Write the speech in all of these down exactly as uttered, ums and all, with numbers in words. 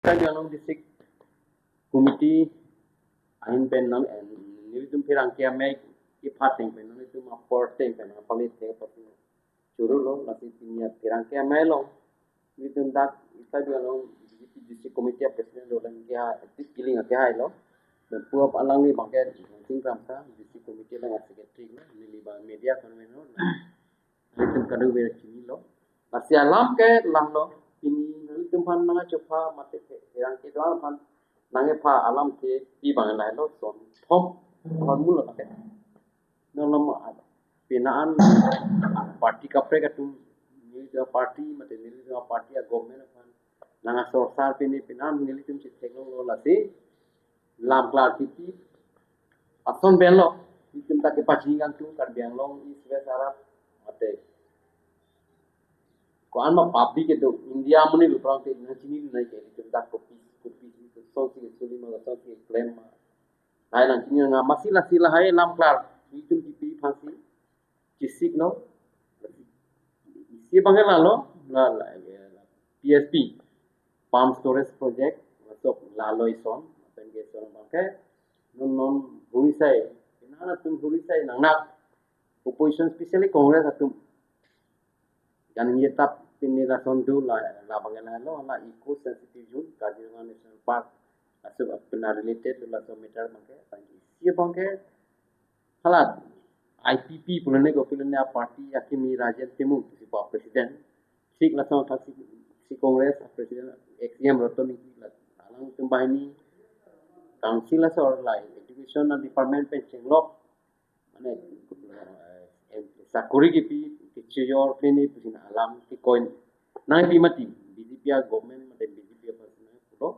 Karbi Anglong District Committee ahin pen nang en nelitum pherangke amei kepateng pen nanglitum apor teng pen nang palit thek apot churu lo, lasi pini apherangke amei along nelitum dak Karbi Anglong B J P District Committee a President Roland Kehai, Kiling Kehai lo. Dan puap alangli abangke Singkram ta District Committee along a Secretary lo, neli abang media convener lo. Nelitum kadokave chinilo. Lasi alam ke lahelo, pini nelitum aphan nang chopha mate pherangke do-an aphan nang epha alam kepi abang lahelo, son thom, son mulo lake. Nonlom pini an party kaprek atum, nelitum party mate nelitum party a government aphan nang asor sar pini pini an nelitum chetheklonglo, lasi lam klar kipi ason pen lo, nelitum ta kepachini kangtung Karbi Anglong East West arat mate ko-an ma public kedo India amonit lo prang te nang chinidun nai ke nelitum ta kopi kopi kosonsi suli ma kosonsi klem ma. Lahai nang chini nang masi lasi lahai lam klar nelitum kipi aphansi chesiklo. Isi abangke lahelo, la, la, la, P S P, Pump Storage Project, masuk lahelo ison, pen ke ison abangke, non non hurisai, ina atum hurisai nangnak, opposition, especially Congress atum. Kan ye tap pini lason do la, la abangke lahelo, la eco sensitive zone, Kaziranga National Park, asuk apna related lason matter abangke, isi abangke, hala I P P pulo ne ko pulo ne a party akimi Rajen Timung si pa president. Sik lason ta si, si Congress a president ex C M Roton Engti la alangtum banghini council asor la education a department pen chenglok. Mane, eh, sakori kipi, kechojor pini pusi alam ke coin. Nangpi mati, B J P a government mate B J P a president pulo.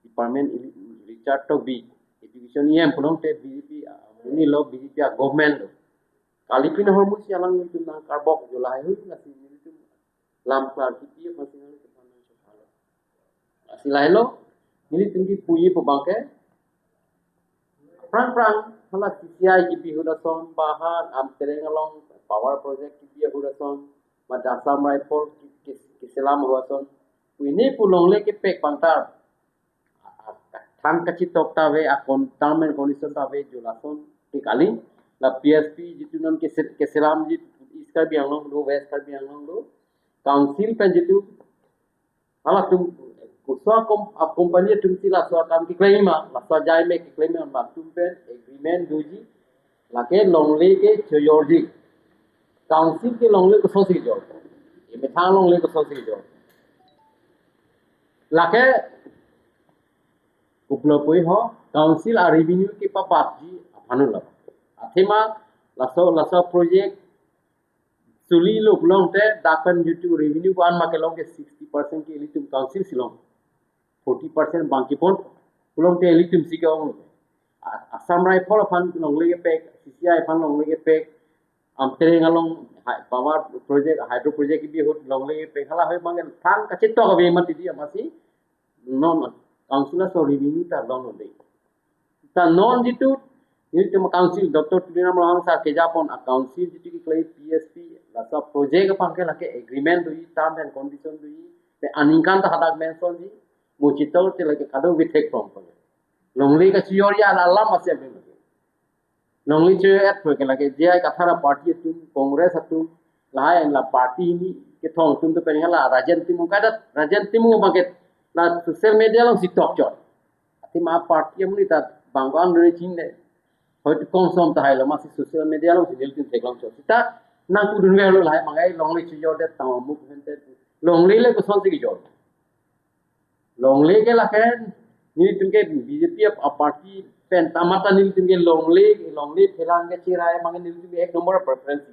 Department ili Richard Tokbi, education E M pulote B J P, ah, amonit lo B J P a government lo. Kali pini ahormu si alangtum nang karbok jo lahai hui, lasi nelitum lam klar kipi aphansi nangtum aphan nang chopha lo. Lasi lahelo, nelitum kipuji pu abangke, prang prang, hala C C I kipi ahut ason, Bahar, Amtereng along, power project kipi ahut ason, mate Assam Rifle ki, ki, keselam ahut ason, pini pu longle kepek abang ta, a, a, thang kachetok ta ave, a kon-, term and condition ta ave, jo lason ke kali, la P S P jitu non kese-, keselamji East Karbi Anglong lo, West Karbi Anglong lo, council pen jitu, halatum, koso a kom-, a company atum si laso akam keklem ma, laso ajai me keklem ma, latum pen agreement doji, lake longle kechojorji. Council ke longle kosonsi kejor? Emethang longle kosonsi kejor? Lake kopilo puji ho, council a revenue kepabatji aphan lo. Athema laso, laso project suli lo pulote dak pen jitu revenue ko-an ma kelong ke sixty percent ke ilitum council si long. Forty percent bangkepon pulote ilitum si ke-ong. A-, Assam Rifle aphan longle kepek, C C I aphan longle kepek, Amtereng along hy-, power project, hydro project kipi ahut longle kepek, hala hoi abangke thang kachetok ave mati di amatsi non council aso revenue ta longlo de. Ta non jitu, nelitum council, Doctor Tuliram Ronghang sir kejapon a council jitu keklem P S P, laso project abangke lake agreement doji, term and condition doji, pe aningkan ta hadak mention ji, mo chetok te lake kadokave thek pon pon. Longle kachojorji alam asi abang lake. Longle chojor-et pu ke lake J I Kathar a party atum, Congress atum, lahai la party hini kethom atum do pen hala Rajen Timung kadat, Rajen Timung abangke la social media alongsi tokchot. Athema party amonit ta bang ko-an dun chinine. Hoito kongsom tahai lo, amatsi social media alongsi nelitum theklongchot. Seta nangpudun avelo lahai abangke longle chojordet tang amuk hente. Longle le kosonsi kejor? Longle ke lake nelitum ke B J P a party pen ta mata nelitum ke longle, longle phelang kechirai abang nelitum ke ek number preference.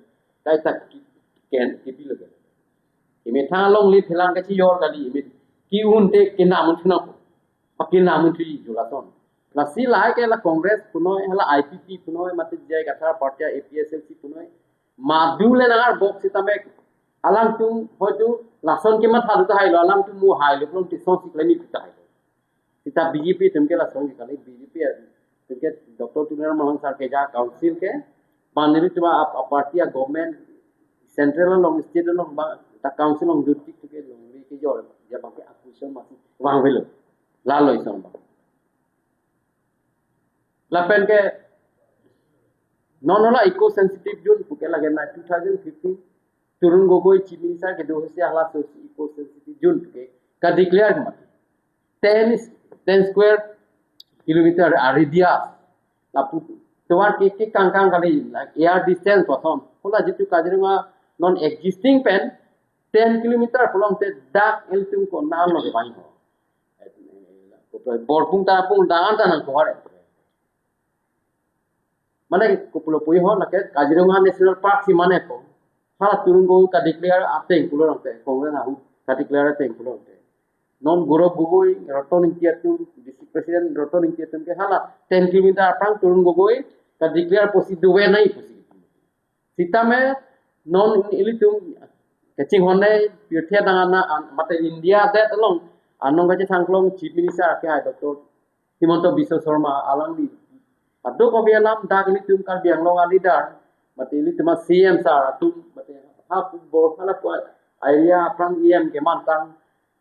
Kaita ki, ken, kipilo ke. Emethang longle phelang kechojor kali, eme ki-un te kenam unthu nang. Pa kenam unthu jo lason. Lasi lahai ke la Congress punoi, hala I P P punoi, mate J I Kathar party A P H L C punoi. Madu le nang arbok sitame alangtum hoito lason kematha do tahai lo, alangtum mo hai lo, pulote kosonsi klem-ik tahai lo. Seta B J P atum ke lason ke kali, B J P atum ke Doctor Tuliram Ronghang sir keja council ke, bang nelitum a, a party a government, central along, state along, bang ta council along duty atum ke longle kejor, ja abangke a question amatsi vang avelo. Lalo isong bang. Lapen ke non hala eco sensitive zone puke lake na two thousand fifteen Tarun Gogoi Chief Minister kedo hesi hala so eco sensitive zone puke ka declare ma ten ten square kilometer a radius lapu tovar ke ke kangkang kali, like, air distance person. Hala jitu Kaziranga non existing pen ten kilometer pulote dak ilitum ko nang lo ke bang ho. Borpung ta pung dangan ta nang kohar. Mane kopilo puji ho lake Kaziranga National Park si mane po. Hala Tarun Gogoi ka declare ateng pulo rangte, Congress ahu ka declare ateng pulo rangte. Non Gaurav Gogoi, Ratan Engti atum, district president Ratan Engti atum ke hala ten kilometer aphrang Tarun Gogoi ka declare pusi duve nai pusi. Sitame non ilitum kachinghon ne pirthe dang ana an, mate India det along anong kachethangklong Chief Minister akehai Doctor Himanta Biswa Sarma alangli aduk obi alam dak ilitum Karbi Anglong a leader, mate ilitum a C M sir atum, mate ha pu bor hala pu area aphrang E M kemantang,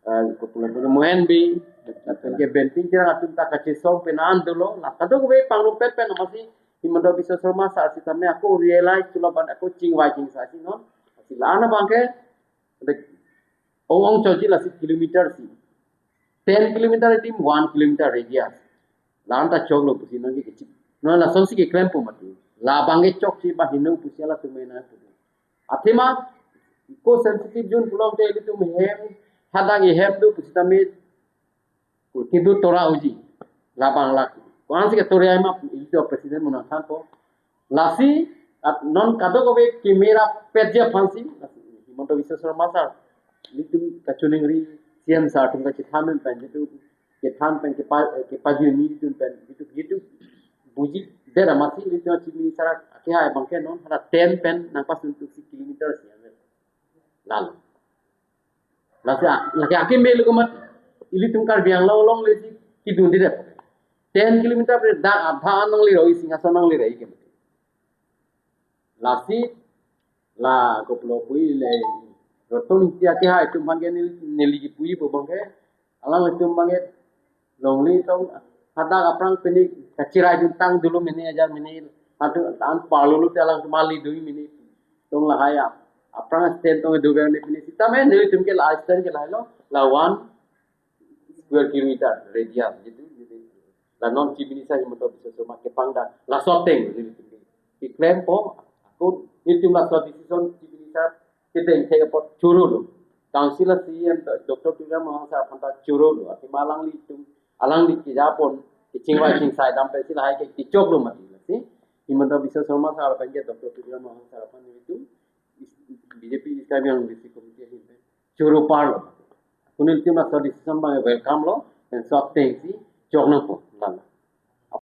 eh, kopilo pulo Mohan Bey, lapen ke Benting Terang atum ta kachesong pen an dolo, la kadokave pangrum pen pen amatsi Himanta Biswa Sarma sir sitame ako realize tu laban ako chingvai chingsai si non. Si la-an abang ke, de, ong ong choji lasi kilometer si. Ten kilometer idim one kilometer radius. La-an ta choklo pusi nangke kechip. Non lason si keklem po mati. Labang ke chokche ba heno pusi latum mena pu. Athema eco sensitive zone pulote ilitum hem hadak ihem do pusitame kidu tora uji labang lak. Ko-an si ke tora ma ilitum president mo nangthan po. Lasi at non kadokave kemera petja aphansi, lasi Himanta Biswa Sarma sir ilitum kachiningri, C M sir atum kachethan pen jitu kethan pen kepa, kepajirmi atum pen jitu jitu buji det amatsi ilitum Chief Minister akehai abang ke non hala ten pen nangpasun tuksi kilometer si ave. Lalo. Lasi a, lake akeme lo ke mati. Ilitum Karbi Anglong along le si kidun dire. Ten kilometer pen dak adha nangli roi, Singhason nangli roi ke mati. Lasi la kopilo puji le Ratan Engti akehai atum aphan ke neli, neli kipuji pu abang ke, alanglitum abang ke longle tong hadak aphrang pini kachirai dun tang dulu mini ajar mini atu an parlulu te alangtum ali dui mini tong lahai a, aphrang stand tong dui mini pini sitame nelitum ke la stand ke lahai lo, la one square kilometer radius jitu, jitu. La non Chief Minister Himanta Biswa Sarma kepangdak laso ateng nelitum ke keklem po, ako nelitum laso decision Chief Minister kedeng thek apot choro lo. Council a C M Doctor Tuliram Ronghang sir aphan ta choro lo. Athema alanglitum, alangli kejapon kechingvai chingsai dam pensi lahai ke kechoklo mati lasi Himanta Biswa Sarma sir aphan ke Doctor Tuliram Ronghang sir aphan nelitum B J P East Karbi Anglong District Committee ahin pen choro parlo. Ako nelitum laso decision abang welcome lo, pen laso ateng si chok nangpo. Lalo.